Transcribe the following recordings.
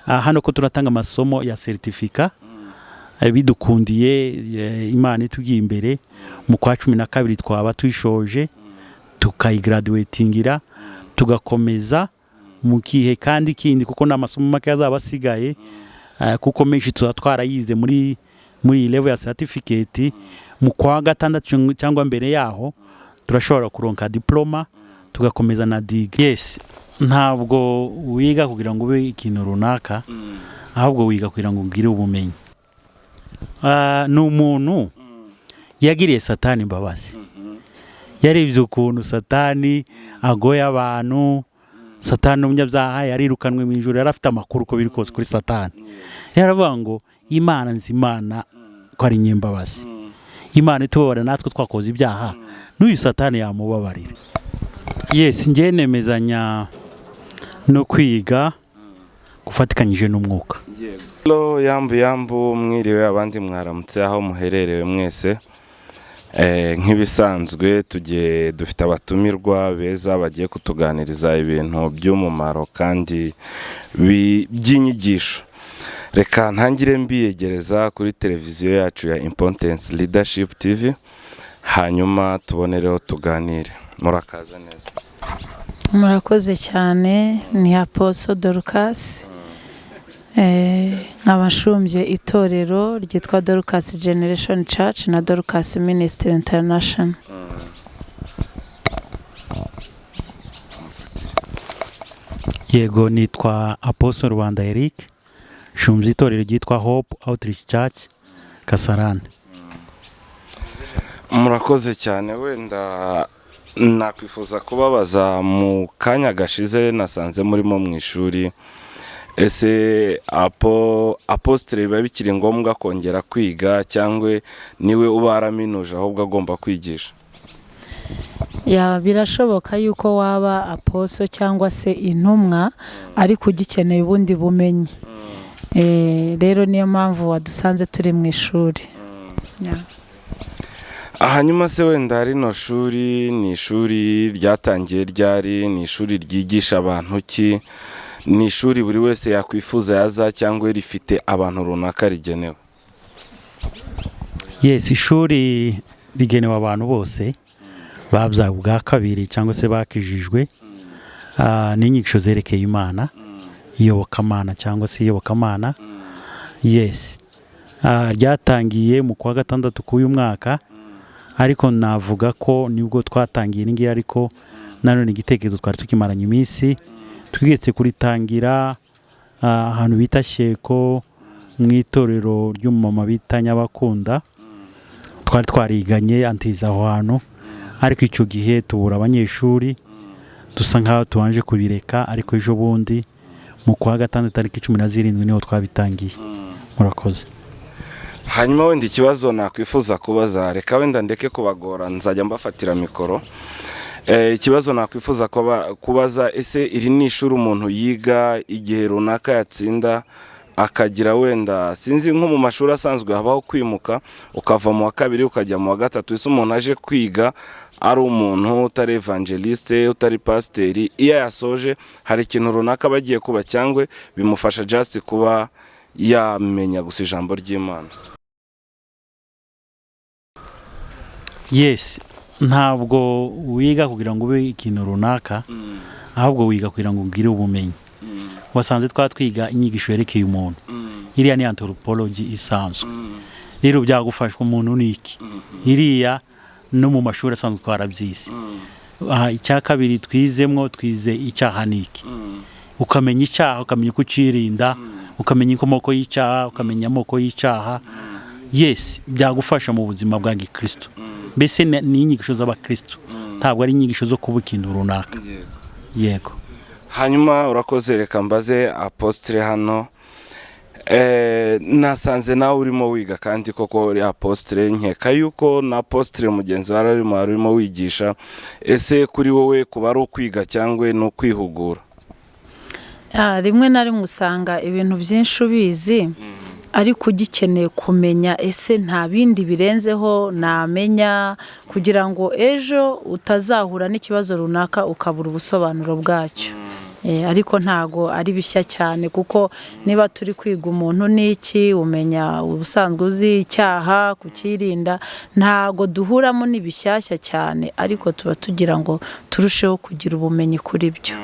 Hano ko turatanga amasomo ya certificat, bidukundiye, Imana itugiye imbere, mu kwa 12 twaba tuyishoje, tukayigraduatingira, tugakomeza mu gihe kandi kindi, kuko n'amasomo make azaba asigaye, kuko menshi tuba twarayize muri iyi level ya certificate. Mu kwa gatandatu cyangwa mbere yaho turashobora kuronka diploma, tugakomeza na degree. Yes, ntabwo wiga kugira ngo ube ikintu runaka, ahubwo wiga kugira ngo ugire ubumenyi. Ni umuntu yagiriye Satani imbabazi, yarebye ukuntu Satani agoye abantu. Satani umunyabyaha yarirukanwe mu ijuru, yari afite amakuru uko biri kose kuri Satani. Rero aravuga ngo Imana nzi Imana ko ari nyembabazi, Imana itubabarira natwe twakoze ibyaha, n'uyu Satani yamubabarira. Yes, njye nemezanya no kwiga gufatikanyije n'umwuka. Hello, yambu yambu, mwiriwe abandi mwaramutse aho muhererewe mwese. Nk'ibisanzwe tugiye dufite abatumirwa beza bagiye kutuganiriza ibintu by'umumaro kandi by'inyigisho. Reka ntangire mbiyegereza kuri televiziyo yacu ya Importance Leadership TV, hanyuma tubonereho tuganire. Murakaza neza. Murakoze cyane. Ni Apostle Dorcas, nkaba nshumbye itorero ryitwa Dorcas Generation Church na Dorcas Ministry International. Yego, nitwa Apostle Rwanda Eric, nshumbye itorero ryitwa Hope Outreach Church Kasarani. Murakoze cyane. Wenda nakwifuza kubabaza, mu kanya gashize nasanze murimo mu ishuri, ese apostle biba bikiri ngombwa kongera kwiga, cyangwa niwe uba waraminuje ahubwo agomba kwigisha? Ya, birashoboka yuko waba apostle cyangwa se intumwa ariko ugikeneye ubundi bumenyi. Rero niyo mpamvu wadusanze turi mu ishuri. Ya. Hanyuma se wenda rino shuri ni ishuri ryatangiye ryari? Ni ishuri ryigisha abantu ki? Ni ishuri buri wese yakwifuza yaza, cyangwa rifite abantu runaka rigenewe? Yes, ishuri rigenewe abantu bose babyawe ubwa kabiri cyangwa se bakijijwe, n'inyigisho zerekeye Imana, iyobokamana cyangwa se iyobokamana. Yes, ryatangiye mu kwa gatandatu k'uyu mwaka, ariko navuga ko nibwo twatangiye n'ingiyi, ariko nanone igitekerezo twari tukimaranye iminsi. Twigetse kuritangira ahantu bita Sheko, mu itorero ry'umumama bita Nyabakunda, twari twariganye, antiza aho hantu, ariko icyo gihe tubura abanyeshuri, dusa nkaho tubanje kubireka, ariko ejo bundi mu kwa gatandatu tariki 17 niho twabitangiye. Murakoze. Hanyuma wenda ikibazo nakwifuza kubaza, reka wenda ndeke kubagora, nzajya mbafatira mikoro. Ikibazo nakwifuza kubaza, ese iri ni ishuri umuntu yiga igihe runaka yatsinda akagira, wenda sinzi, nko mu mashuri asanzwe habaho kwimuka, ukava mu wa kabiri ukajya mu wa gatatu, ese umuntu aje kwiga ari umuntu utari evangeliste, utari pasiteri, iyo yasoje hari ikintu runaka aba agiye kuba, cyangwa bimufasha just kuba yamenya gusa ijambo ry'Imana? Yes, ntabwo wiga kugira ngo ube ikintu runaka, ahubwo wiga kugira ngo ugire ubumenyi. Wasanze twa twiga inyigisho yerekeye umuntu, iriya ni anthropology isanzwe. Rero byagufashwa umuntu ni iki, iriya no mu mashuri asanzwe twarabyize. Icya kabiri twizemwo, twize icyaha ni iki, ukamenya icyaha, ukamenya uko ucirinda, ukamenya inkomoko y'icyaha, ukamenya amoko y'icyaha. Yes, byagufasha mu buzima bwa gikristo. Mbese ni inyigisho z'abakristo, ntabwo ari inyigisho zo kuba ikintu runaka. Yego. Hanyuma urakoze. Reka mbaze apostle hano. Nasanze nawe urimo wiga, kandi koko uri apostle, nkeka yuko na apostle mugenzi wawe arimo wigisha. Ese kuri wowe kuba ari ukwiga cyangwa ni ukwihugura? Rimwe na rimwe usanga ibintu byinshi ubizi, ariko ugikeneye kumenya ese nta bindi birenzeho namenya, kugira ngo ejo utazahura n'ikibazo runaka ukabura ubusobanuro bwacyo. Ariko ntago ari bishya cyane, kuko niba turi kwiga umuntu n'iki, umenya ubusanzwe uzi icyaha, kukirinda, ntago duhuramo n'ibishyashya cyane, ariko tuba tugira ngo turusheho kugira ubumenyi kuri byo.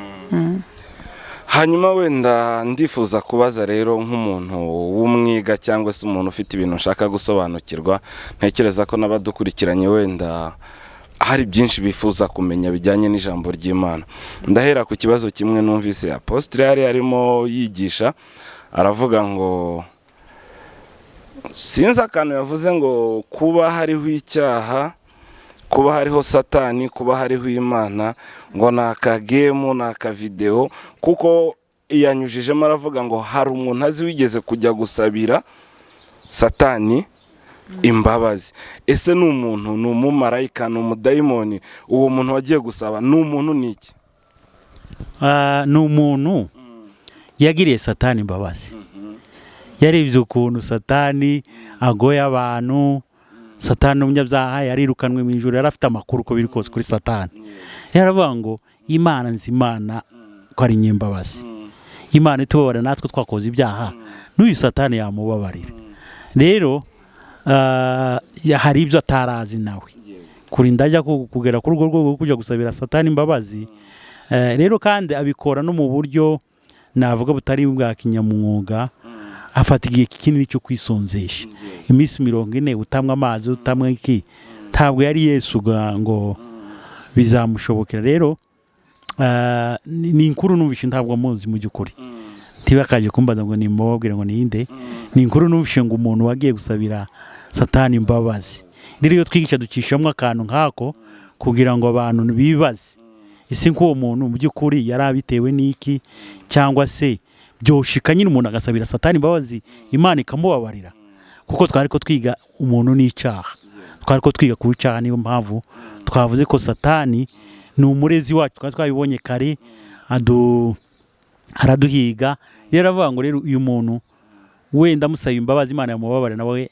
Hanyuma wenda ndifuza kubaza rero nk'umuntu w'umwiga cyangwa se umuntu ufite ibintu nshaka gusobanukirwa, ntekereza ko n'abadukurikiranye wenda hari byinshi bifuza kumenya bijyanye n'ijambo ry'Imana. Ndahera ku kibazo kimwe numvise Apostle yari arimo yigisha, aravuga ngo sinzi akantu yavuze ngo kuba hariho icyaha, kuba hariho Satani, kuba hariho Imana, ngo ni akagemu, ni akavidewo, kuko yanyujijemo aravuga ngo hari umuntu azi wigeze kujya gusabira Satani imbabazi. Ese ni umuntu, ni umumarayika, ni umudayimoni? Uwo muntu wagiye gusaba ni umuntu, ni iki? Ni umuntu yagiriye Satani imbabazi. Yarebye ukuntu Satani agoye abantu. Satani umunyabyaha yarirukanwe mu ijuru, yari afite amakuru uko biri kose kuri Satani. Rero aravuga ngo Imana nzi Imana ko ari nyembabazi, Imana itubabarira natwe twakoze ibyaha, n'uyu Satani yamubabarira. Rero hari ibyo atarazi nawe kurinda ajya kugera kuri urwo rwego rwo kujya gusabira Satani imbabazi. Rero kandi abikora no mu buryo navuga butari bwa kinyamwuga, afata igihe kinini cyo kwisonzesha, iminsi 40 utamwa amazi, utamwa iki, ntabwo yari Yesu ngo bizamushobokera. Rero ni inkuru numvishe, ntabwo muzi mu by'ukuri, ntibakaje kumbaza ngo nimubabwire ngo ninde. Ni inkuru numvishe ngo umuntu wagiye gusabira Satani imbabazi. Rero iyo twigisha ducishamo akantu nk'ako kugira ngo abantu bibaze, ese nk'uwo muntu mu by'ukuri yari abitewe n'iki, cyangwa se byoshika nyine umuntu agasabira Satani imbabazi Imana ikamubabarira? Kuko twari ko twiga umuntu n'icyaha, twari ko twiga ku cyaha, niyo mpamvu twavuze ko Satani ni umurezi wacu, twari twabibonye kare, araduhiga. Rero aravuga ngo rero uyu muntu wenda amusaba imbabazi Imana yamubabarira nawe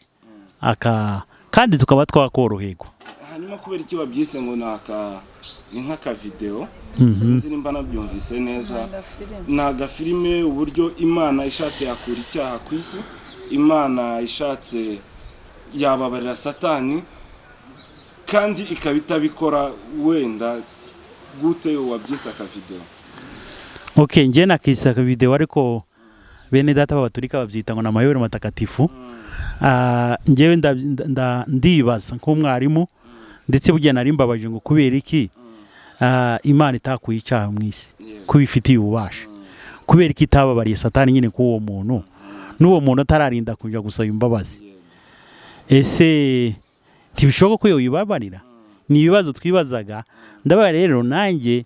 aka, kandi tukaba twakoroherwa. Hanyuma kubera iki babyise ngo ni nk'akavidewo? Sinzi nimba nabyumvise neza, ni agafilime, uburyo Imana ishatse yakura icyaha ku isi, Imana ishatse yababarira Satani, kandi ikaba itabikora. Wenda gute wabyise akavidewo? Okay, njye nakise akavidewo, ariko bene data b'abaturika babyita ngo ni amayobera matakatifu. Njyewe ndibaza nk'umwarimu, ndetse burya nari mbabaje ngo kubera iki Imana itakuye icyaha mu isi, ko ibifitiye ububasha, kubera iki itababariye Satani nyine k'uwo muntu, n'uwo muntu atararinda kujya gusaba imbabazi? Ese ntibishoboka ko yoyibabarira? Ni ibibazo twibazaga. Ndabaye rero nanjye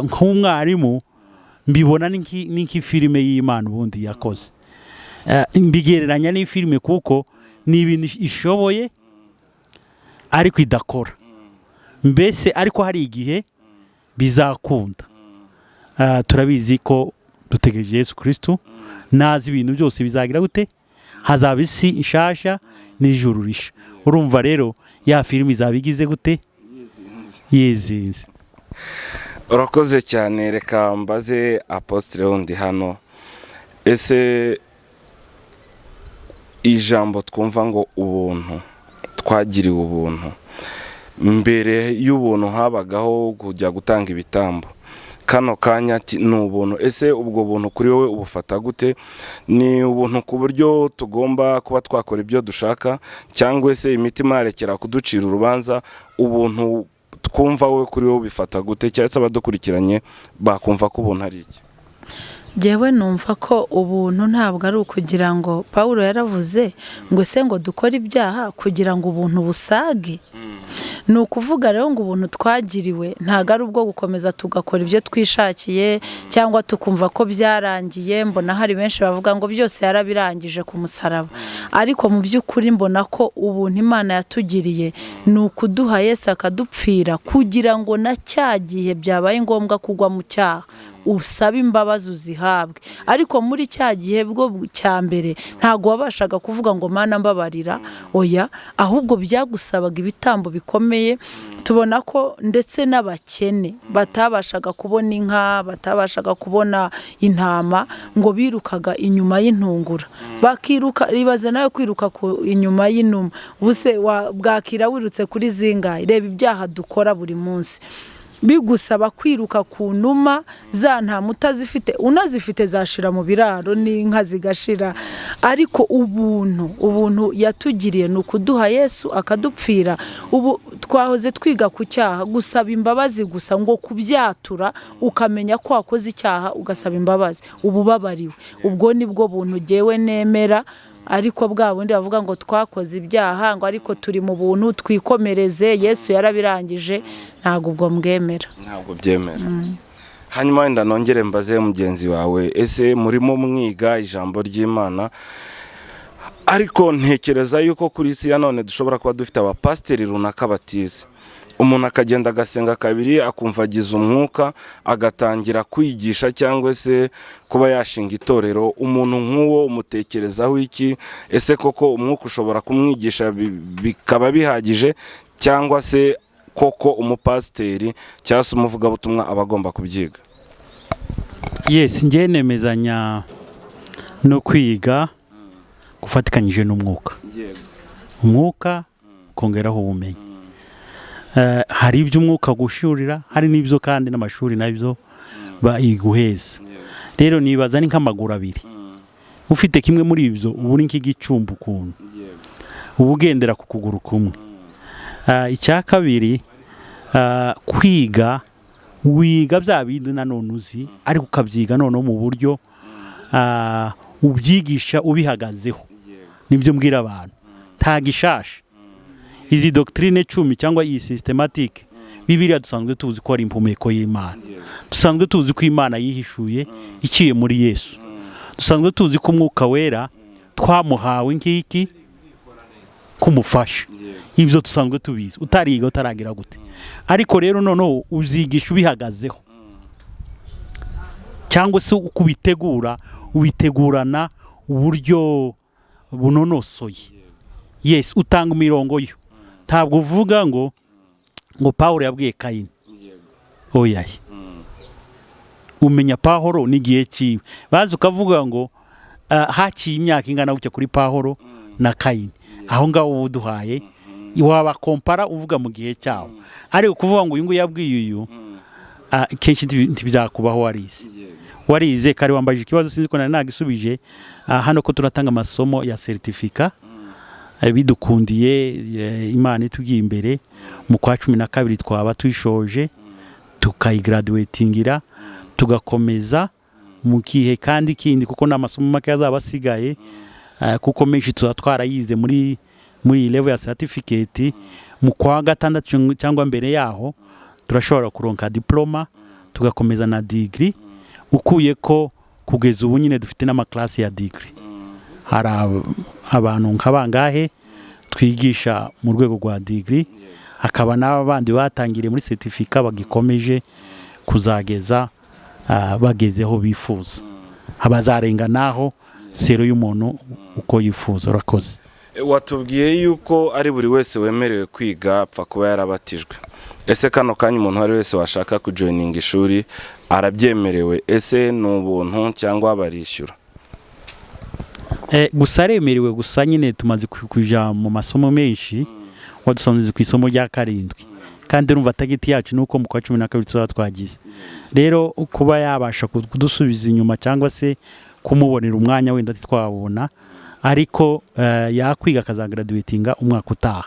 nk'umwarimu mbibona ni nk'ifilime y'Imana ubundi yakoze. Mbigereranya n'ifilime kuko ni ibintu ishoboye ariko idakora mbese, ariko hari igihe bizakunda. Turabizi ko dutegereje Yesu Kristo, nazi ibintu byose bizagira gute, hazaba isi nshasha n'ijuru risha. Urumva rero ya filime izaba igize gute, yizinze. Urakoze cyane. Reka mbaze Apostle wundi hano, ese ijambo twumva ngo ubuntu, twagiriwe ubuntu, mbere y'ubuntu habagaho kujya gutanga ibitambo, kano kanya ati ni ubuntu, ese ubwo buntu kuri wowe ubufata gute? Ni ubuntu ku buryo tugomba kuba twakora ibyo dushaka, cyangwa se imitima yarekera kuducira urubanza? Ubuntu twumva wowe kuri wowe ubifata gute, cyangwa se abadukurikiranye bakumva ko ubuntu ari iki? Njyewe numva ko ubuntu ntabwo ari ukugira ngo, Pawulo yaravuze ngo ese ngo dukore ibyaha kugira ngo ubuntu busage. Ni ukuvuga rero ngo ubuntu twagiriwe ntabwo ari ubwo gukomeza tugakora ibyo twishakiye cyangwa tukumva ko byarangiye. Mbona hari benshi bavuga ngo byose yarabirangije ku musaraba, ariko mu by'ukuri mbona ko ubuntu Imana yatugiriye ni ukuduha Yesu akadupfira, kugira ngo na cya gihe byabaye ngombwa kugwa mu cyaha usabe imbabazi uzihabwe. Ariko muri cya gihe bwo cya mbere ntabwo wabashaga kuvuga ngo Mana mbabarira, oya, ahubwo byagusabaga ibitambo bikomeye. Tubona ko ndetse n'abakene batabashaga kubona inka, batabashaga kubona intama, ngo birukaga inyuma y'intungura, bakiruka. Ibaze nawe kwiruka inyuma y'inuma, ubuse bwakira wirutse kuri zingahe? Reba ibyaha dukora buri munsi, bigusaba kwiruka ku numa za ntama utazifite, unazifite zashira mu biraro n'inka zigashira. Ariko ubuntu yatugiriye ni ukuduha Yesu akadupfira. Ubu twahoze twiga ku cyaha, gusaba imbabazi gusa, ngo kubyatura ukamenya ko wakoze icyaha ugasaba imbabazi, uba ubabariwe. Ubwo nibwo buntu jyewe nemera. Ariko bwa bundi bavuga ngo twakoze ibyaha, ngo ariko turi mu buntu twikomereze, Yesu yarabirangije, ntabwo ubwo mbwemera. Ntabwo byemera. Hanyuma wenda nongere mbaze mugenzi wawe, ese murimo mwiga ijambo ry'Imana, ariko ntekereza yuko kuri isi ya none dushobora kuba dufite abapasiteri runaka batize, umuntu akagenda agasenga kabiri akumva agize umwuka agatangira kwigisha cyangwa se kuba yashinga itorero. Umuntu nk'uwo umutekerezaho iki? Ese koko umwuka ushobora kumwigisha bikaba bihagije, cyangwa se koko umupasiteri cyangwa se umuvugabutumwa aba agomba kubyiga? Yes, njye nemezanya no kwiga gufatikanyije n'umwuka, umwuka ukongeraho ubumenyi. Hari ibyo umwuka gushurira, hari n'ibyo kandi n'amashuri nabyo iguheza. Rero nibaza ni nk'amaguru abiri, ufite kimwe muri ibyo uba uri nk'igicumbi ukuntu uba ugendera ku kuguru kumwe. Icya kabiri, kwiga wiga bya bindi nanone uzi, ariko ukabyiga noneho mu buryo ubyigisha ubihagazeho. Nibyo mbwira abantu, nta gishasha. Izi doctrine 10 cyangwa iyi systématique, Bibiliya dusanzwe tuzi ko ari impumeko y'Imana, dusanzwe tuzi ko Imana yihishuye iciye muri Yesu, dusanzwe tuzi ko Umwuka Wera twamuhawe nk'iki kumufasha. Ibyo dusanzwe tubizi, utariga utaragira gute. Ariko rero noneho uzigisha ubihagazeho, cyangwa se uko ubitegura, ubitegurana uburyo bunonosoye. Yes, utanga imirongo yo, ntabwo uvuga ngo Pawulo yabwiye Kayini, oya. Umenya Pawulo n'igihe cyiwe, bazi ukavuga ngo haciye imyaka ingana gutya kuri Pawulo na Kayini, aho ngaho uba uduhaye wabakompara uvuga mu gihe cyawo. Ariko kuvuga ngo uyu nguyu yabwiye uyu, kenshi ntibyakubaho warize. Warize kare wambaje ikibazo, sinzi ko nari nagisubije. Hano ko turatanga amasomo ya certificat, bidukundiye, Imana itugiye imbere, mu kwa 12 twaba tuyishoje, tukayigraduatingira, tugakomeza mu gihe kandi kindi, kuko n'amasomo make azaba asigaye, kuko menshi tuba twarayize muri iyi level ya certificate. Mu kwa gatandatu cyangwa mbere yaho turashobora kuronka diploma, tugakomeza na degree. Ukuye ko kugeza ubu nyine dufite n'amaklasi ya degree, hari abantu nka bangahe twigisha mu rwego rwa degree, hakaba n'aba bandi batangiriye muri certificat bagikomeje kuzageza bagezeho bifuza, abazarenga naho sero y'umuntu uko yifuza. Urakoze. Watubwiye yuko ari buri wese wemerewe kwiga apfa kuba yarabatijwe. Ese kano kanya umuntu uwo ari wese washaka kujoininga ishuri arabyemerewe? Ese ni ubuntu cyangwa barishyura? Gusa aremerewe, gusa nyine tumaze kuja mu masomo menshi, wadusanze ku isomo rya karindwi, kandi urumva target yacu ni uko mu kwa 12 tuzaba twagize. Rero kuba yabasha kudusubiza inyuma cyangwa se kumubonera umwanya wenda ntitwawubona, ariko yakwiga akazagraduatinga umwaka utaha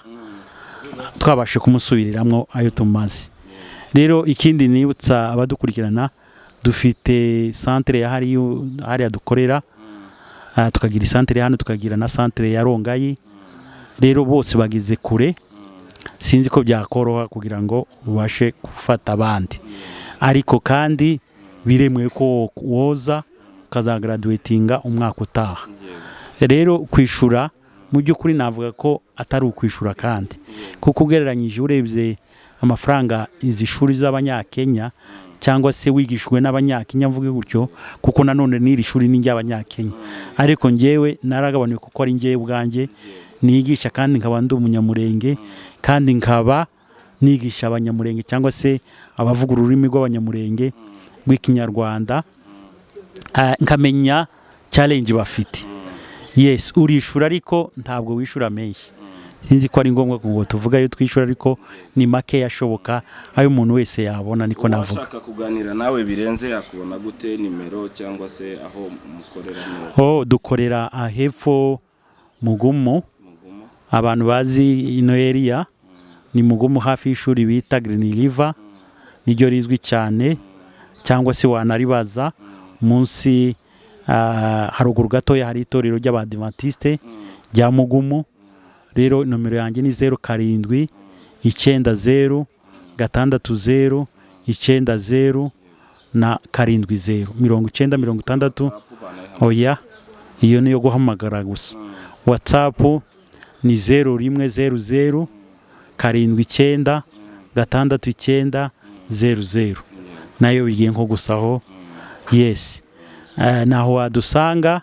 twabashe kumusubiriramo ayo tumaze. Rero ikindi nibutsa abadukurikirana, dufite centre ya hariya dukorera, tukagira isantere hano, tukagira na santere ya Rongayi. Rero bose bageze kure, sinzi ko byakoroha kugira ngo ubashe gufata abandi, ariko kandi biremewe ko woza ukazagraduatinga umwaka utaha. Rero kwishura, mu by'ukuri navuga ko atari ukwishura kandi, kuko ugereranyije urebye amafaranga izi shuri z'Abanyakenya cyangwa Cyangwa se wigishijwe n'Abanyakenya, mvuge gutyo, kuko nanone n'iri shuri ni iry'Abanyakenya. Ariko njyewe naragabanuye, kuko ari njyewe ubwanjye nigisha, kandi nkaba ndi Umunyamurenge, kandi nkaba nigisha Abanyamurenge cyangwa se abavuga ururimi rw'Abanyamurenge rw'Ikinyarwanda, nkamenya challenge bafite. Yes, urishura, ariko ntabwo wishura menshi. Sinzi ko ari ngombwa ngo tuvuga ayo twishyura, ariko ni make ashoboka, ayo umuntu wese yabona, niko navuga. Uwashaka kuganira nawe birenze yakubona gute? Nimero cyangwa se aho mukorera neza? Oh, dukorera ahepfo Mugumu. Mugumu. Abantu bazi ino area, ni Mugumu, hafi y'ishuri bita Green River, niryo rizwi cyane, cyangwa se wanaribaza munsi, haruguru gatoya hari itorero ry'Abadivantisite rya Mugumu. Rero nomero yanjye ni 0790 60 90 na 70 90 60. Oya, iyo niyo guhamagara gusa. WhatsApp ni 0100 79 69 00, nayo bigiye nko gusaho. Yes, naho wadusanga,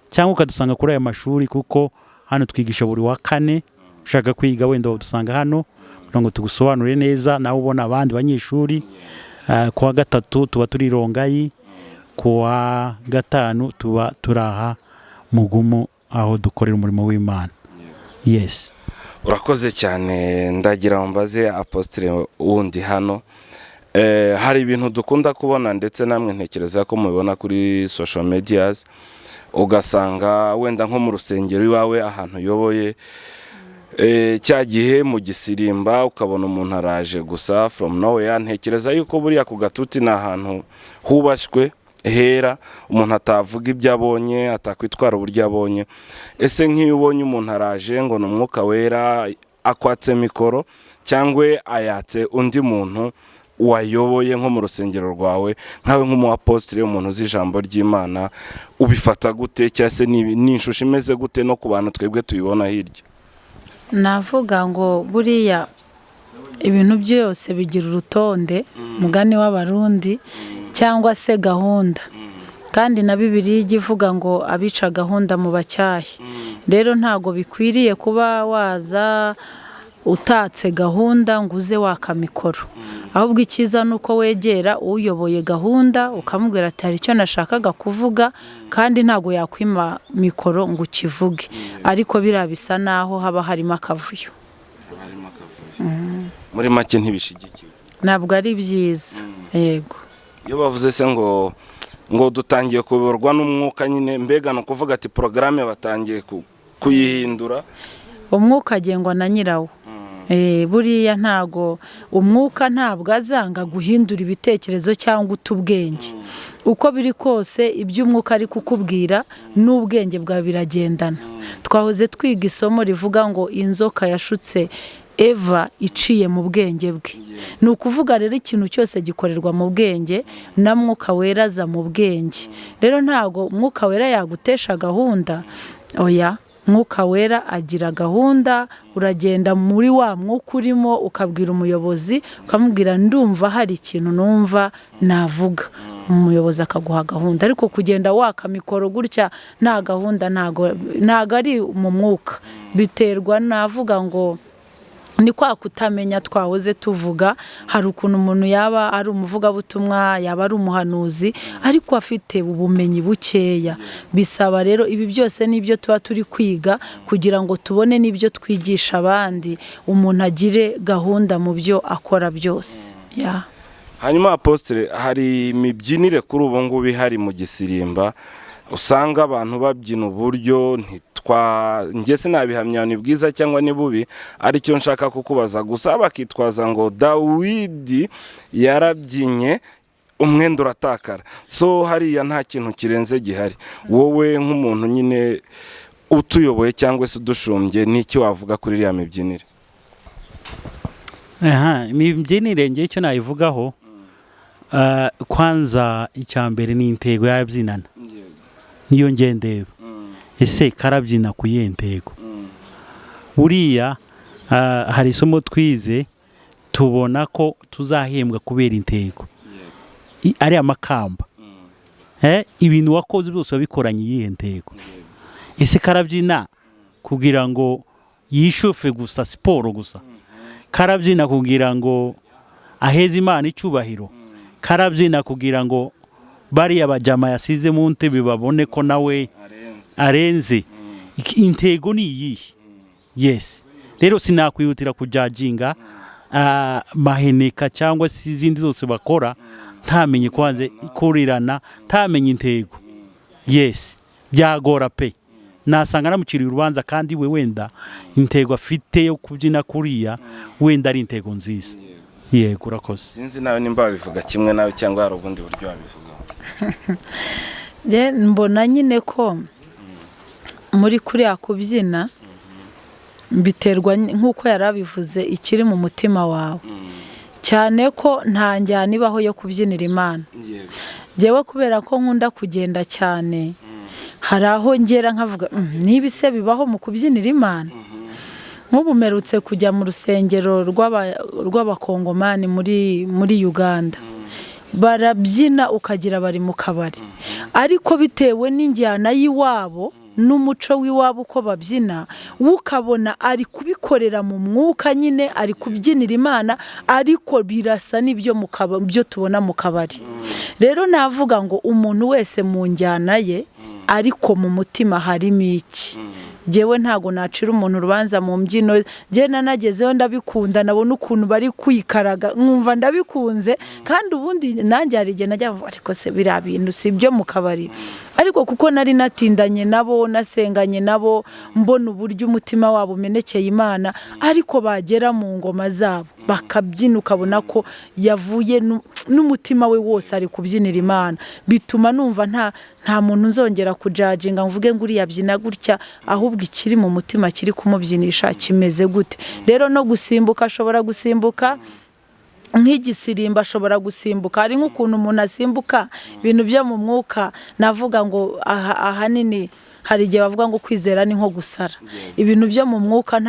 cyangwa ukadusanga kuri aya mashuri, kuko hano twigisha buri wa kane. Ushaka kwiga wenda wadusanga hano kugira ngo tugusobanurire neza, nawe ubona abandi banyeshuri. Ku wa gatatu tuba turi Rongayi, ku wa gatanu tuba turi aha Mugumu, aho dukorera umurimo w'Imana. Yes. Urakoze cyane. Ndagira ngo mbaze apostle wundi hano. Hari ibintu dukunda kubona, ndetse namwe ntekereza ko mubibona kuri social medias, ugasanga wenda nko mu rusengero iwawe ahantu uyoboye, cya gihe mu gisirimba, ukabona umuntu araje gusa from nowhere. Ntekereza yuko buriya ku gatuti ni ahantu hubashywe, hera, umuntu atavuga ibyo abonye, atakwitwara uburyo abonye. Ese nk'iyo ubonye umuntu araje ngo ni Umwuka Wera, akwatse mikoro cyangwa ayatse undi muntu wayoboye nko mu rusengero rwawe, nkawe nk'umuapositiri, umuntu uzi ijambo ry'Imana, ubifata gute? Cyangwa se ni ishusho imeze gute no ku bantu twebwe tubibona hirya? Navuga ngo buriya ibintu byose bigira urutonde, mugani w'Abarundi, cyangwa se gahunda. Kandi na Bibiliya ijya ivuga ngo abica gahunda mu bacyahe. Rero ntabwo bikwiriye kuba waza utatse gahunda ngo uze waka mikoro. Ahubwo icyiza ni uko wegera uyoboye gahunda, ukamubwira ati: "Hari icyo nashakaga kuvuga." Kandi ntabwo yakwima mikoro ngo ukivuge. Ariko biriya bisa naho haba harimo akavuyo. Muri make ntibishyigikiwe. Ntabwo ari byiza, yego. Iyo bavuze se ngo dutangiye kuyoborwa n'umwuka nyine, mbega ni ukuvuga ati porogaramu batangiye kuyihindura? Umwuka agengwa na nyirawo. Buriya ntago umwuka, ntabwo azanga guhindura ibitekerezo cyangwa uta ubwenge. Uko biri kose, ibyo umwuka ari kukubwira n'ubwenge bwawe biragendana. Twahoze twiga isomo rivuga ngo inzoka yashutse Eva iciye mu bwenge bwe. Ni ukuvuga rero ikintu cyose gikorerwa mu bwenge, na Mwuka Wera aza mu bwenge. Rero ntabwo Umwuka Wera yagutesha gahunda, oya. Mwuka Wera agira gahunda. Uragenda muri wa mwuka urimo, ukabwira umuyobozi, ukamubwira: "Ndumva hari ikintu numva navuga." Umuyobozi akaguha gahunda. Ariko kugenda waka mikoro gutya nta gahunda, ntago ari mu mwuka. Biterwa, navuga ngo ni kwa kutamenya twahoze tuvuga. Hari ukuntu umuntu yaba ari umuvugabutumwa, yaba ari umuhanuzi, ariko afite ubumenyi bukeya. Bisaba rero, ibi byose nibyo tuba turi kwiga kugira ngo tubone n'ibyo twigisha abandi, umuntu agire gahunda mu byo akora byose. Ya. Hanyuma apostle, hari imibyinire kuri ubu ngubu ihari mu gisirimba, usanga abantu babyina uburyo ntitwa, njye sinabihamya ni bwiza cyangwa ni bubi, aricyo nshaka kukubaza gusa. Bakitwaza ngo Dawidi yarabyinnye umwenda uratakara, so hariya nta kintu kirenze gihari. Wowe nk'umuntu nyine utuyoboye cyangwa se udushumbye, n'icyo wavuga kuri iriya mibyinire? Aha, imibyinire ngewe icyo nayivugaho, kwanza icya mbere ni intego yabyinana, niyo ngendeba. Ese karabyina ku yihe ntego? Buriya hari isomo twize, tubona ko tuzahembwa kubera intego. Ariya makamba, ibintu wakoze byose wabikoranye iyihe ntego? Ese karabyina kugira ngo yishufe gusa, siporo gusa? Karabyina kugira ngo aheze Imana icyubahiro? Karabyina kugira ngo bariya bajama yasize mu ntebe babone ko nawe arenze? Intego ni iyihe? Yes, rero sinakwihutira kujudginga maheneka cyangwa se izindi zose bakora ntamenye kwanze kurirana, ntamenye intego. Yes, byagora pe, nasanga namuciriye urubanza kandi we wenda intego afite yo kubyina kuriya wenda ari intego nziza. Yego, urakoze. Sinzi nawe nimba wabivuga kimwe nawe cyangwa hari ubundi buryo wabivugaho. Njye mbona nyine ko muri kuriya kubyina biterwa nk'uko yari abivuze, ikiri mu mutima wawe, cyane ko nta njyana ibaho yo kubyinira Imana. Njyewe kubera ko nkunda kugenda cyane, hari aho ngera nkavuga: "Niba ise bibaho mu kubyinira Imana." Nk'ubu mperutse kujya mu rusengero rw'Abakongomani muri Uganda, barabyina ukagira bari mu kabari, ariko bitewe n'injyana y'iwabo n'umuco w'iwabo uko babyina, we ukabona ari kubikorera mu mwuka nyine, ari kubyinira Imana, ariko birasa n'ibyo mu byo tubona mu kabari. Rero navuga ngo umuntu wese mu njyana ye, ariko mu mutima harimo iki? Njyewe ntago nacira umuntu urubanza mu mbyino. Njyewe nanagezeho ndabikunda, nabona ukuntu bari kwikaraga nkumva ndabikunze. Kandi ubundi nanjye hari igihe najya mvuga, ariko se biriya bintu si ibyo mu kabari? Ariko kuko nari natindanye nabo, nasenganye nabo, mbona uburyo umutima wabo umenekeye Imana, ariko bagera mu ngoma zabo bakabyina ukabona ko yavuye n'umutima we wose ari kubyinira Imana, bituma numva nta muntu nzongera kujudginga mvuge ngo uriya abyina gutya, ahubwo ikiri mu mutima kiri kumubyinisha kimeze gute? Rero no gusimbuka, ashobora gusimbuka nk'igisirimba, ashobora gusimbuka, hari nk'ukuntu umuntu asimbuka ibintu byo mu mwuka. Navuga ngo ahanini hari igihe bavuga ngo kwizera ni nko gusara. Ibintu byo mu mwuka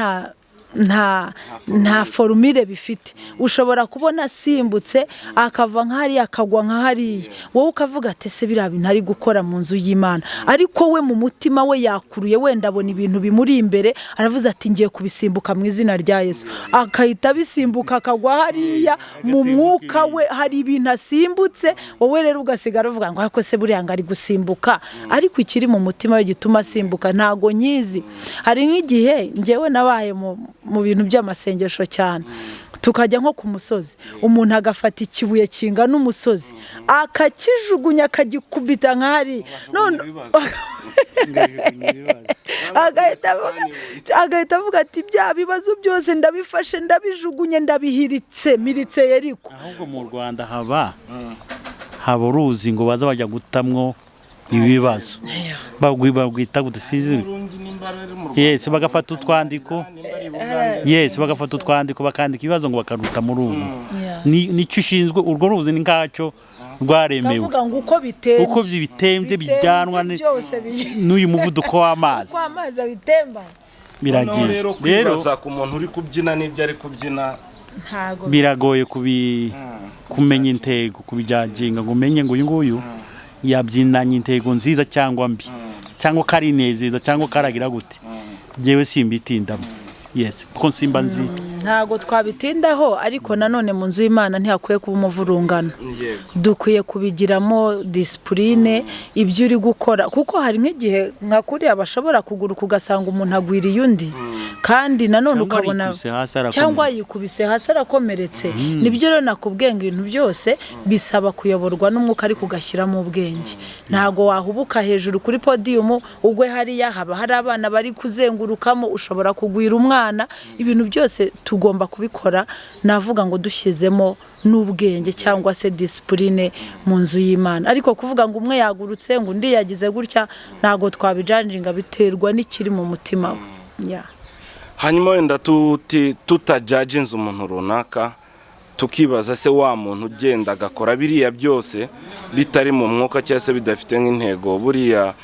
nta formule bifite. Ushobora kubona asimbutse akava nk'hariya akagwa nka hariya, wowe ukavuga ati: "Ese biriya bintu ari gukora mu nzu y'Imana?" Ariko we mu mutima we yakuruye, wenda abona ibintu bimuri imbere, aravuze ati: "Ngiye kubisimbuka mu izina rya Yesu," akahita abisimbuka akagwa hariya. Mu mwuka we hari ibintu asimbutse, wowe rero ugasigara uvuga ngo: "Ariko se buriya ngo ari gusimbuka?" Ariko ikiri mu mutima we gituma asimbuka ntago nyizi. Hari nk'igihe njyewe nabaye mu bintu by'amasengesho cyane, tukajya nko ku musozi, umuntu agafata ikibuye kingana umusozi akakijugunya, akagikubita nka hariya, none agahita avuga ati: "Bya bibazo byose ndabifashe, ndabijugunye, ndabihiritse, miritse Yeriko." Ahubwo mu Rwanda haba uruzi ngo baza bajya gutamwo ibibazo, barwita gute? Sizi. Yes, bagafata utwandiko, yes, bagafata utwandiko bakandika ibibazo ngo bakaruta muri ubu. Nicyo ushinzwe urwo ruzi, ni nkacyo rwaremewe. Kavuga ngo uko bitembye, uko bitembye bijyanwa byose n'uyu muvuduko w'amazi. Uko amazi abitemba. Biragiye. Rero rero kwibaza ku muntu uri kubyina n'ibyo ari kubyina, ntago biragoye kumenya intego, kubijudginga ngo umenye ngo uyu nguyu yabyinanye intego nziza cyangwa mbi, cyangwa karinezeza cyangwa karagira gute. Njyewe simbitindamo, yes, kuko nsimba nzi. Ntago twabitindaho, ariko nanone mu nzu y'Imana ntihakwiye kuba umuvurungano. Dukwiye kubigiramo discipline ibyo uri gukora, kuko hari nk'igihe nka kuriya bashobora kuguruka ugasanga umuntu agwiriye undi, kandi nanone Cyangwa ukabona yikubise hasi arakomeretse. Cyangwa yikubise hasi arakomeretse. Nibyo rero nakubwiye ngo ibintu byose bisaba kuyoborwa n'umwuka, ariko ugashyiramo ubwenge. Ntago wahubuka hejuru kuri podium ugwe hariya, haba hari abana bari kuzengurukamo, ushobora kugwira umwana. Ibintu byose tugomba kubikora, navuga ngo dushyizemo n'ubwenge cyangwa se discipline mu nzu y'Imana. Ariko kuvuga ngo umwe yagurutse, ngo undi yagize gutya, ntago twabijudginga, biterwa n'ikiri mu mutima we. Yeah. Hanyuma wenda tutajudginze umuntu runaka, tukibaza se wa muntu ugenda agakora biriya byose bitari mu mwuka cyangwa se bidafite nk'intego, buriya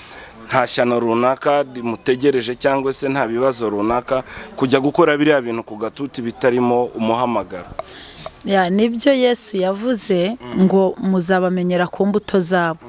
nta shyano runaka rimutegereje cyangwa se nta bibazo runaka kujya gukora biriya bintu ku gatuti bitarimo umuhamagaro? Ya, nibyo Yesu yavuze ngo muzabamenyera ku mbuto zabo.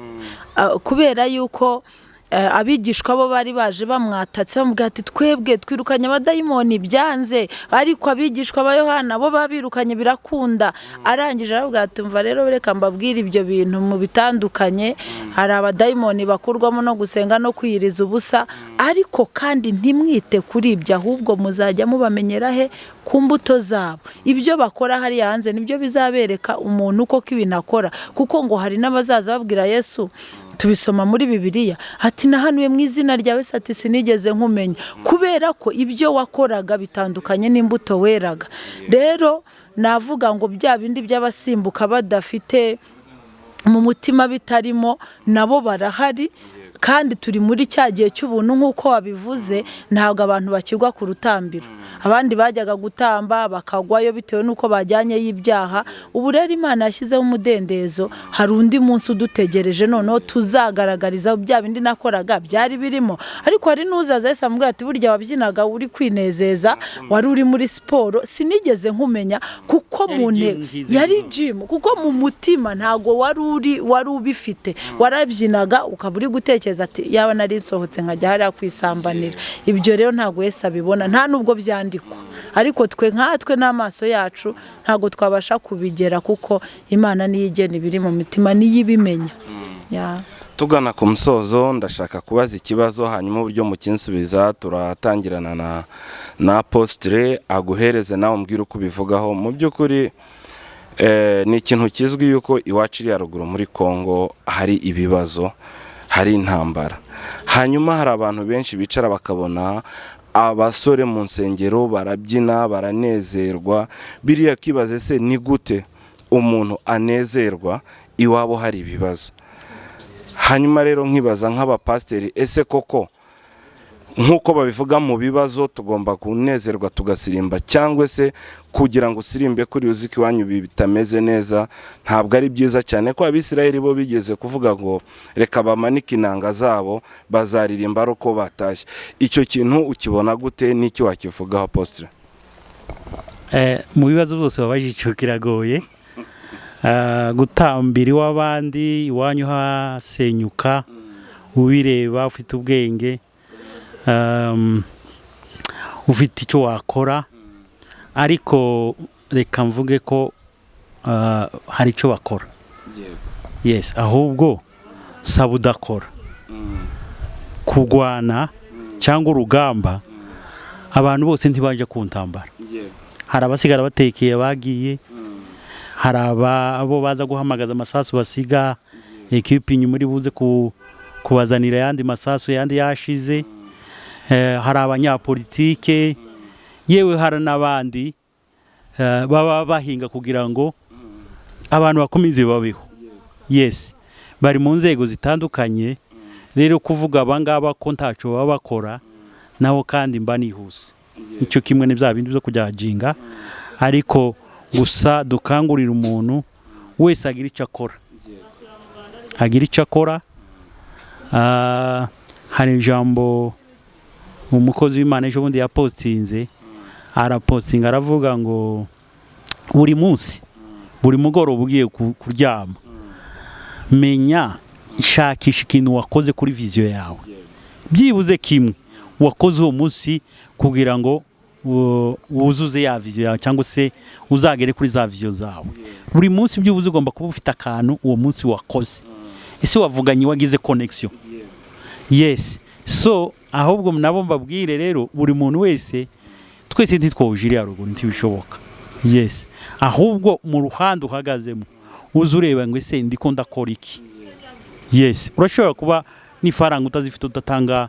Kubera yuko abigishwa bo bari baje bamwatatse, bamubwira ati: "Twebwe twirukanye abadayimoni byanze, ariko abigishwa ba Yohana bo babirukanye birakunda." Arangije aravuga ati: "Umva rero, reka mbabwire, ibyo bintu mu bitandukanye. Hari abadayimoni bakurwamo no gusenga no kwiyiriza ubusa, ariko kandi ntimwite kuri ibyo, ahubwo muzajya mubamenyera he? Ku mbuto zabo." Ibyo bakora hariya hanze nibyo bizabereka umuntu koko ibintu akora, kuko ngo hari n'abazaza babwira Yesu, tubisoma muri Bibiliya, ati: "Nahanuye mu izina ryawe." Se ati: "Sinigeze nkumenya, kubera ko ibyo wakoraga bitandukanye n'imbuto weraga." Rero navuga ngo bya bindi by'abasimbuka badafite mu mutima bitarimo, nabo barahari. Kandi turi muri cya gihe cy'ubuntu nk'uko wabivuze. Ntabwo abantu bakigwa ku rutambiro. Abandi bajyaga gutamba bakagwayo bitewe n'uko bajyanyeyo ibyaha. Ubu rero Imana yashyizeho umudendezo. Hari undi munsi udutegereje, noneho tuzagaragariza bya bindi nakoraga byari birimo. Ariko hari n'uzaza wese amubwira ati: "Burya wabyinaga uri kwinezeza, wari uri muri siporo, sinigeze nkumenya," kuko Yari mu gym nkizi. Yari gym, kuko mu mutima ntabwo wari uri, wari ubifite. Warabyinaga ukaba uri gutekereza ati: "Yaba nari nsohotse nkajya hariya kwisambanira." Ibyo rero ntabwo wese abibona, nta nubwo byandikwa, ariko twe nkatwe n'amaso yacu ntabwo twabasha kubigera, kuko Imana niyo igena ibiri mu mitima, niyo ibimenya. Ya. Tugana ku musozo, ndashaka kubaza ikibazo, hanyuma uburyo mukinsubiza turatangirana na apostle, aguhereze nawe umbwire uko ubivugaho. Mu by'ukuri ni ikintu kizwi yuko iwacu iriya ruguru muri Congo hari ibibazo, hari intambara. Hanyuma hari abantu benshi bicara bakabona abasore mu nsengero barabyina, baranezerwa. Biriya kibaze se, ni gute umuntu anezerwa iwabo hari ibibazo? Hanyuma rero nkibaza nk'abapasiteri: ese koko nk'uko babivuga, mu bibazo tugomba kunezerwa tugasirimba, cyangwa se kugira ngo usirimbe kuri uzi ko iwanyu bitameze neza ntabwo ari byiza cyane? Ko Abisirayeli bo bigeze kuvuga ngo reka bamanike inanga zabo, bazaririmba ari uko batashye. Icyo kintu ukibona gute? N'icyo wakivugaho, apostle? Mu bibazo byose wabajije, icyo kiragoye. Gutambira iw'abandi iwanyu hasenyuka ubireba, ufite ubwenge, ufite icyo wakora. Ariko reka mvuge ko hari icyo bakora, yes, ahubwo saba udakora kurwana cyangwa urugamba. Abantu bose ntibajya ku ntambara. Hari abasigara batekeye bagiye, hari abo baza guhamagaza amasasu, basiga ekipi inyuma iri buze kubazanira ayandi masasu, yandi yashize. Hari abanyapolitike, yewe hari n'abandi baba bahinga kugira ngo abantu bakomeze babeho. Yes, bari mu nzego zitandukanye. Rero kuvuga abangaba ko ntacyo baba bakora, naho kandi mba nihuse, icyo kimwe ni bya bindi byo kujajinga. Ariko gusa dukangurira umuntu wese agira icyo akora, agira icyo akora. Hari ijambo umukozi w'Imana ejo bundi yapostinze, arapostinga aravuga ngo buri munsi, buri mugoroba ugiye kuryama, menya, shakisha ikintu wakoze kuri vision yawe, byibuze kimwe wakoze uwo munsi, kugira ngo wuzuze ya vision yawe cyangwa se uzagere kuri za vision zawe. Buri munsi byibuze ugomba kuba ufite akantu uwo munsi wakoze. Ese wavuganye, wagize connection? Yes. So ahubwo nabo mbabwire rero, buri muntu wese, twese ntitwoje iriya ruguru, ntibishoboka. Yes, ahubwo mu ruhande uhagazemo uze ureba ngo: "Ese ndiko ndakora iki?" Yes, urashobora kuba n'ifaranga utazifite, udatanga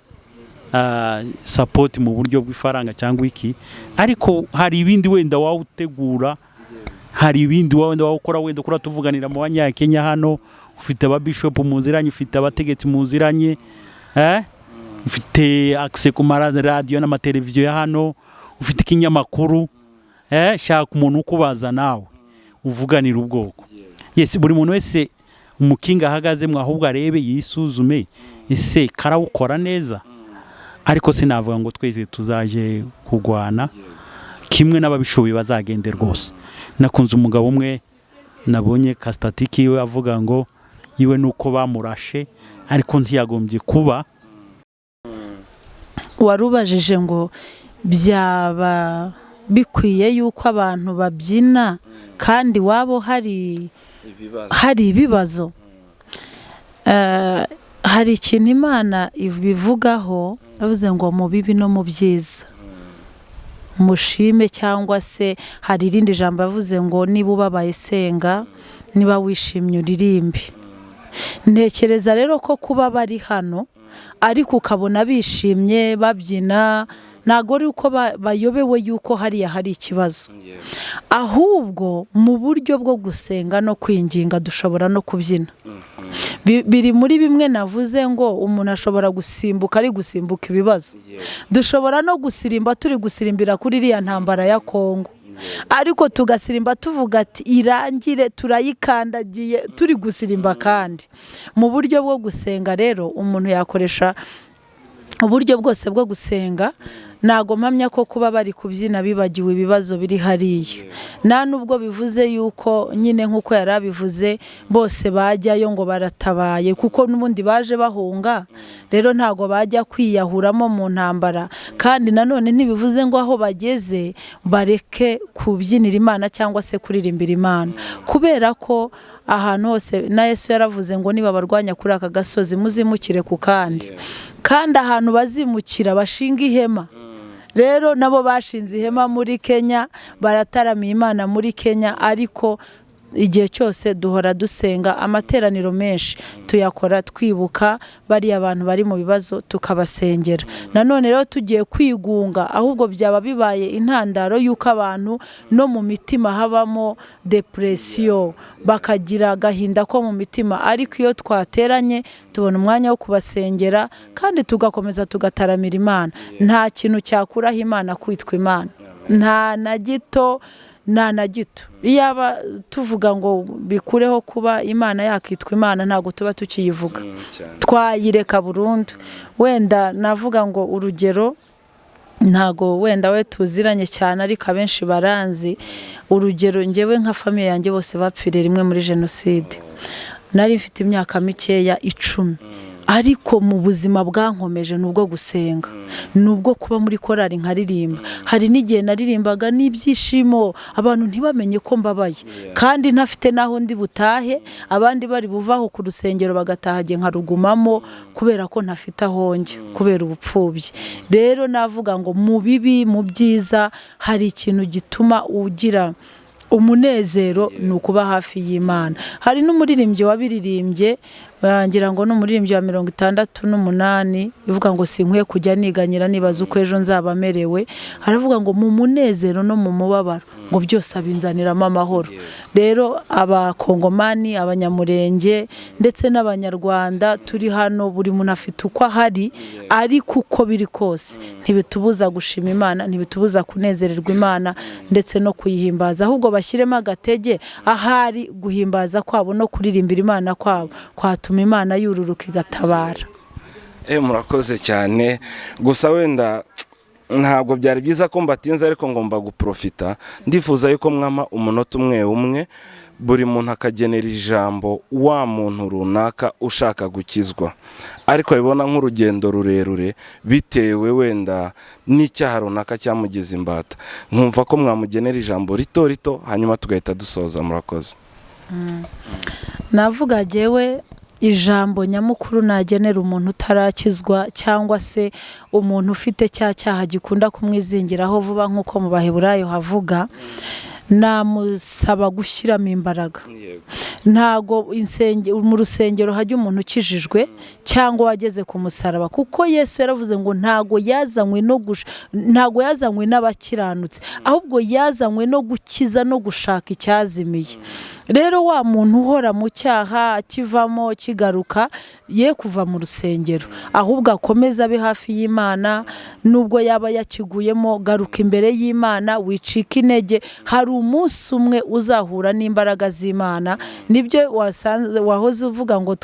support mu buryo bw'ifaranga cyangwa iki, ariko hari ibindi wenda waba utegura, hari ibindi wenda waba ukora. Wenda ukora tuvuganira mu Banyakenya hano, ufite ababishopu muziranye, ufite abategetsi muziranye, ufite access ku maradiyo n'amateleviziyo ya hano, ufite ikinyamakuru, shaka umuntu ukubaza nawe uvuganira ubwoko. Yes, buri muntu wese umukinga ahagazemo, ahubwo arebe, yisuzume: ese karawukora neza? Ariko sinavuga ngo twese tuzaje kurwana. Kimwe n'ababishoboye bazagende rwose. Nakunze umugabo umwe nabonye ka status kiwe avuga ngo iwe nuko bamurashe, ariko ntiyagombye kuba. Warubajije ngo byaba bikwiye yuko abantu babyina kandi wabo hari ibibazo. Hari ikintu Imana ibivugaho, yavuze ngo mu bibi no mu byiza mushime, cyangwa se hari irindi jambo yavuze ngo niba ubabaye senga, niba wishimye uririmbe. Ntekereza rero ko kuba bari hano ariko ukabona bishimye babyina, ntabwo ari uko bayobewe yuko hariya hari ikibazo, ahubwo mu buryo bwo gusenga no kwinginga dushobora no kubyina. Biri muri bimwe navuze ngo umuntu ashobora gusimbuka ari gusimbuka ibibazo. Dushobora no gusirimba turi gusirimbira kuri iriya ntambara ya Kongo, ariko tugasirimba tuvuga ati irangire, turayikandagiye, turi gusirimba. Kandi mu buryo bwo gusenga rero umuntu yakoresha uburyo bwose bwo gusenga. Ntago mpamya ko kuba bari kubyina bibagiwe ibibazo biri hariya. Nta nubwo bivuze yuko nyine nk'uko yari abivuze bose bajyayo ngo baratabaye, kuko n'ubundi baje bahunga, rero ntago bajya kwiyahuramo mu ntambara. Kandi nanone ntibivuze ngo aho bageze bareke kubyinira Imana cyangwa se kuririmbira Imana, kubera ko ahantu hose na Yesu yaravuze ngo niba barwanya kuri aka gasozi muzimukire ku kandi, kandi ahantu bazimukira bashinga ihema. Rero nabo bashinze ihema muri Kenya, barataramiye Imana muri Kenya, ariko igihe cyose duhora dusenga. Amateraniro menshi tuyakora twibuka bariya bantu bari mu bibazo, tukabasengera. Nanone rero tugiye kwigunga, ahubwo byaba bibaye intandaro y'uko abantu no mu mitima habamo depression, bakagira agahinda ko mu mitima. Ariko iyo twateranye tubona umwanya wo kubasengera kandi tugakomeza tugataramira Imana. Nta kintu cyakuraho Imana kwitwa Imana, nta na gito, nta na gito. Iyaba tuvuga ngo bikureho kuba Imana yakitwa Imana, ntabwo tuba tukiyivuga, twayireka burundu. Wenda navuga ngo urugero, ntago wenda we tuziranye cyane, ariko abenshi baranzi. Urugero, ngewe nka famille yanjye bose bapfiriye rimwe muri jenoside. Nari mfite imyaka mikeya, 10, ariko mu buzima bwankomeje ni ubwo gusenga, ni ubwo kuba muri korali nkaririmba. Hari n'igihe naririmbaga n'ibyishimo abantu ntibamenye ko mbabaye, kandi ntafite n'aho ndi butahe. Abandi bari buvaho ku rusengero bagataha, njye nkarugumamo kubera ko ntafite aho njya kubera ubupfubyi. Rero navuga ngo mu bibi, mu byiza, hari ikintu gituma ugira umunezero, ni ukuba hafi y'Imana. Hari n'umuririmbyi wabiririmbye, ngira ngo ni umuririmbyi wa 68, ivuga ngo sinkwiye kujya niganyira nibaza uko ejo nzaba merewe. Haravuga ngo mu munezero no mu mubabaro ngo byose abinzaniramo amahoro. Rero Abakongomani, Abanyamurenge ndetse n'Abanyarwanda turi hano, buri muntu afite uko ahari, ariko uko biri kose ntibitubuza gushima Imana, ntibitubuza kunezererwa Imana ndetse no kuyihimbaza. Ahubwo bashyiremo agatege, ahari guhimbaza kwabo no kuririmbira Imana kwabo kwatuma Imana yururuka igatabara. Murakoze cyane. Gusa wenda ntabwo byari byiza ko mbatinze, ariko ngomba guprofita. Ndifuza yuko mwama umunota umwe umwe, buri muntu akagenera ijambo wa muntu runaka ushaka gukizwa, ariko abibona nk'urugendo rurerure bitewe wenda n'icyaha runaka cyamugize imbata. Nkumva ko mwamugenera ijambo rito rito, hanyuma tugahita dusoza. Murakoze. Navuga jyewe ijambo nyamukuru nagenera umuntu utarakizwa, cyangwa se umuntu ufite cya cyaha gikunda kumwizingiraho vuba nk'uko mu Baheburayo havuga, namusaba gushyiramo imbaraga. Ntago mu rusengero hajya umuntu ukijijwe cyangwa wageze ku musaraba, kuko Yesu yaravuze ngo ntago yazanywe n'abakiranutse, ahubwo yazanywe no gukiza no gushaka icyazimiye. Rero wa muntu uhora mu cyaha akivamo kigaruka, ye kuva mu rusengero, ahubwo akomeze abe hafi y'Imana. Nubwo yaba yakiguyemo, garuka imbere y'Imana, wicika intege. Hari umunsi umwe uzahura n'imbaraga z'Imana. Nibyo wasanze wahoze uvuga ngo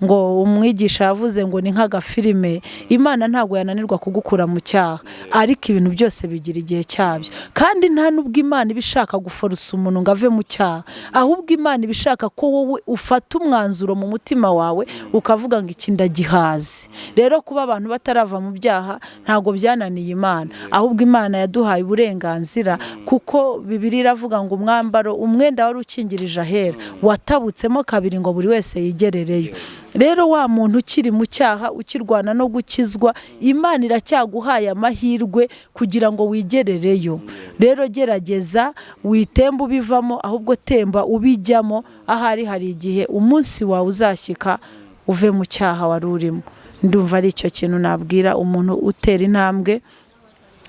ngo umwigisha yavuze ngo ni nk'agafilime. Imana ntabwo yananirwa kugukura mu cyaha, ariko ibintu byose bigira igihe cyabyo. Kandi nta nubwo Imana iba ishaka guforosa umuntu ngo ave mu cyaha, ahubwo Imana iba ishaka ko wowe ufata umwanzuro mu mutima wawe ukavuga ngo iki ndagihaze. Rero kuba abantu batarava mu byaha ntabwo byananiye Imana, ahubwo Imana yaduhaye uburenganzira, kuko Bibiliya iravuga ngo umwambaro, umwenda wari ukingirije ahera watabutsemo kabiri ngo buri wese yigerereyo. Rero wa muntu ukiri mu cyaha, ukirwana no gukizwa, Imana iracyaguhaye amahirwe kugira ngo wigerereyo. Rero gerageza witemba ubivamo, ahubwo temba ubijyamo. Ahari hari igihe umunsi wawe uzashyika uve mu cyaha wari urimo. Ndumva ari icyo kintu nabwira umuntu utera intambwe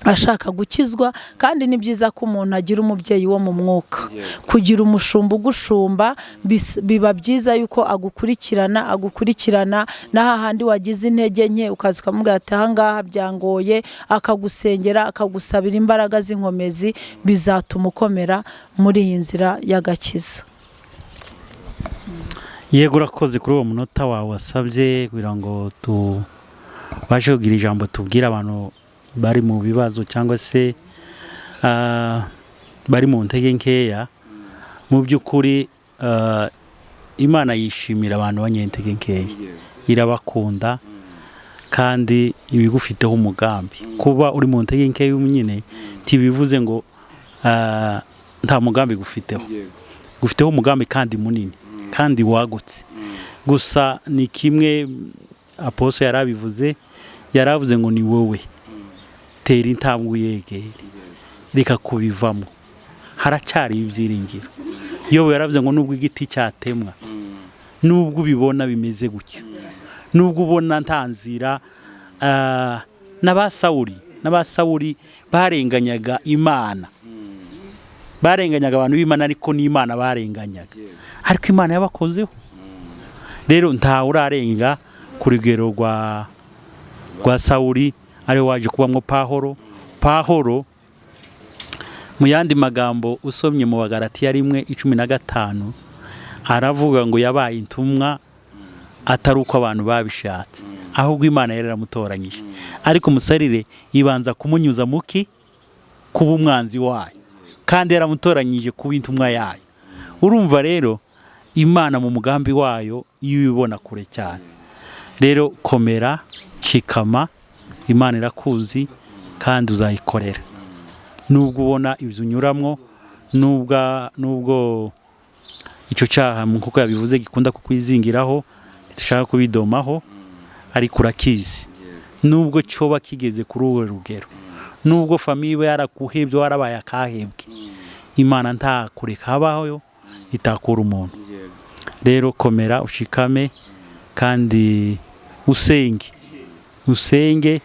ashaka gukizwa. Kandi ni byiza ko umuntu agira umubyeyi wo mu mwuka, kugira umushumba ugushumba. Biba byiza yuko agukurikirana na hahandi wagize intege nke, ukaza ukamubwira ati ahangaha byangoye, akagusengera, akagusabira imbaraga z'inkomezi. Bizatuma ukomera muri iyi nzira y'agakiza. Yego, urakoze kuri uwo munota wawe wasabye kugira ngo tubashe kugira ijambo tubwira abantu bari mu bibazo cyangwa se bari mu ntege nkeya. Mu by'ukuri Imana yishimira abantu b'abanyentege nkeya, irabakunda kandi ibigufiteho umugambi. Kuba uri mu ntege nkeya nyine ntibivuze ngo nta mugambi gufiteho. Gufiteho umugambi kandi munini kandi wagutse. Gusa ni kimwe apostle yarabivuze, yaravuze ngo ni wowe tera intambwe uyegere, reka kubivamo, haracyari ibyiringiro. Yobu yaravuze ngo nubwo igiti cyatemwa, nubwo ubibona bimeze gutyo, nubwo ubona nta nzira, n'aba Sawuli barenganyaga Imana, barenganyaga abantu b'Imana, ariko n'Imana barenganyaga, ariko Imana yabakozeho. Rero ntawe urarenga ku rugero rwa Sawuli, ariwe waje kubamwo Pahoro. Pahoro mu yandi magambo, usomye mu Bagalatiya 1:15, aravuga ngo yabaye intumwa atari uko abantu babishatse, ahubwo Imana yari yaramutoranyije, ariko umusarire ibanza kumunyuza muki kuba umwanzi wayo, kandi yaramutoranyije kuba intumwa yayo. Urumva rero Imana mu mugambi wayo iyo ubibona kure cyane. Rero komera, shikama, Imana irakuzi kandi uzayikorera nubwo ubona ibyo unyuramo, nubwo icyo cyaha nkuko yabivuze gikunda kukwizingiraho. Dushaka kubidomaho, ariko urakizi. Nubwo cyoba kigeze kuri urwo rugero, nubwo famille iba yarakuhebye, warabaye akahebwe, Imana nta kureka habaho itakura umuntu. Rero komera, ushikame kandi usenge, usenge,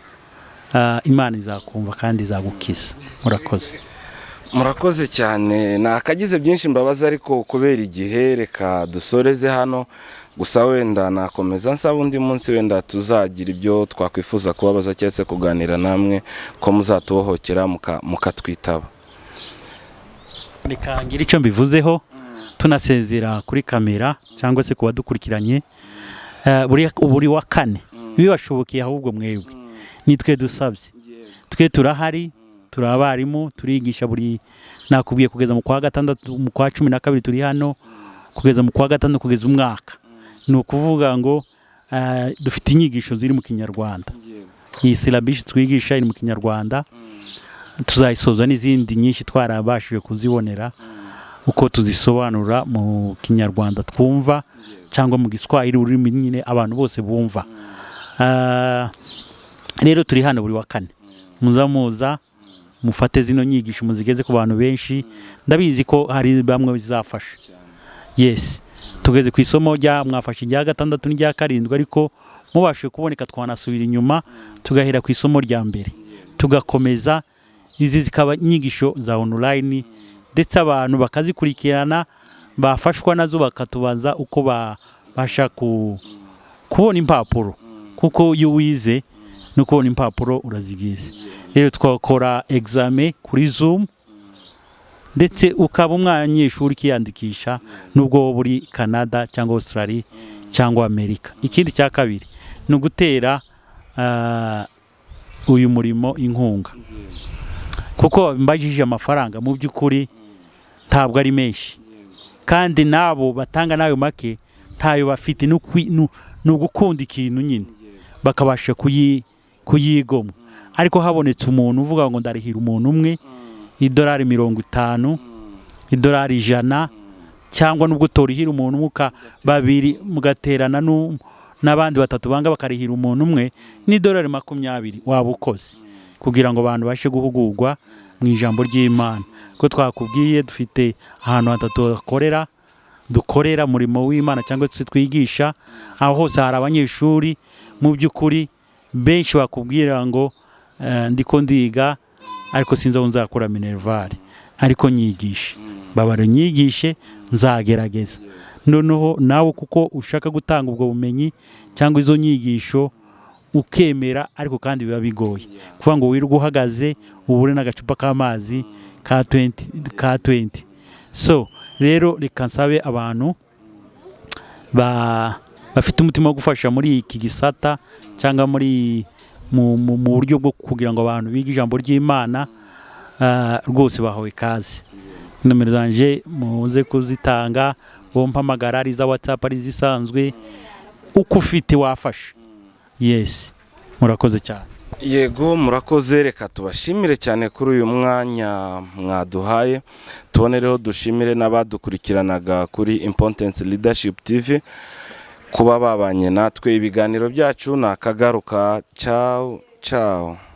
Imana izakumva kandi izagukiza. Murakoze. Murakoze cyane. Ni akagize byinshi mbabaza, ariko kubera igihe reka dusoreze hano. Gusa wenda nakomeza nsaba undi munsi, wenda tuzagira ibyo twakwifuza kubabaza cyangwa se kuganira namwe, ko muzatubohokera mukatwitaba. Reka ngire icyo mbivuzeho tunasezera kuri kamera cyangwa se ku badukurikiranye. Buri wa kane bibashobokeye, ahubwo mwebwe nitwe dusabye, twe turahari, turi abarimu, turigisha buri, nakubwiye, kugeza mu kwa gatandatu, mu kwa 12 turi hano, kugeza mu kwa gatandatu, kugeza umwaka. Ni ukuvuga ngo dufite inyigisho ziri mu Kinyarwanda. Iyi syllabus twigisha iri mu Kinyarwanda. Tuzayisoza n'izindi nyinshi twarabashije kuzibonera uko tuzisobanura mu Kinyarwanda twumva cyangwa mu Giswahili, ururimi nyine abantu bose bumva. Rero turi hano buri wa kane, muza muza mufate zino nyigisho muzigeze ku bantu benshi. Ndabizi ko hari bamwe bizafasha. Yes, tugeze ku isomo rya mwafashe irya gatandatu n'irya karindwi, ariko mubashije kuboneka twanasubira inyuma tugahera ku isomo rya mbere tugakomeza. Izi zikaba inyigisho za online, ndetse abantu bakazikurikirana. Bafashwa nazo bakatubaza uko babasha kubona impapuro, kuko iyo wize no kubona impapuro urazigize. Rero twakora examen kuri Zoom, ndetse ukaba umwanyeshuri ukiyandikisha nubwo wowe uri Canada cyangwa Australia cyangwa Amerika. Ikindi cya kabiri ni ugutera uyu murimo inkunga, kuko mbajije amafaranga, mu by'ukuri ntabwo ari menshi, kandi n'abo batanga n'ayo make ntayo bafite. Ni ugukunda ikintu nyine bakabasha kuyigomwa. Ariko habonetse umuntu uvuga ngo ndarihira umuntu umwe idolari 50, idolari 100, cyangwa nubwo utorihira umuntu umwe, babiri mugaterana n'abandi batatu banga bakarihira umuntu umwe n'idolari 20, waba ukoze kugira ngo abantu babashe guhugurwa mu ijambo ry'Imana. Ko twakubwiye, dufite ahantu hatatu dukorera umurimo w'Imana cyangwa se twigisha. Aho hose hari abanyeshuri mu by'ukuri benshi bakubwira ngo ndiko ndiga, ariko sinzi aho nzakura minerval, ariko nyigishe, babara nyigishe, nzagerageza. Noneho nawe kuko ushaka gutanga ubwo bumenyi cyangwa izo nyigisho ukemera, ariko kandi biba bigoye kuvuga ngo wirirwe uhagaze ubure n'agacupa k'amazi ka 20 ka 20. So rero reka nsabe abantu bafite umutima wo gufasha muri iki gisata cyangwa muri mu buryo bwo kugira ngo abantu bige ijambo ry'Imana, rwose bahawe ikaze. Nomero zanje muze kuzitanga, bompamagara, ari iza WhatsApp, ari izisanzwe, uko ufite wafasha. Yes, murakoze cyane. Yego, murakoze. Reka tubashimire cyane kuri uyu mwanya mwaduhaye. Tubonereho dushimire n'abadukurikiranaga kuri Importance Leadership TV kuba babanye natwe. Ibiganiro byacu ni akagaruka. Ciao ciao.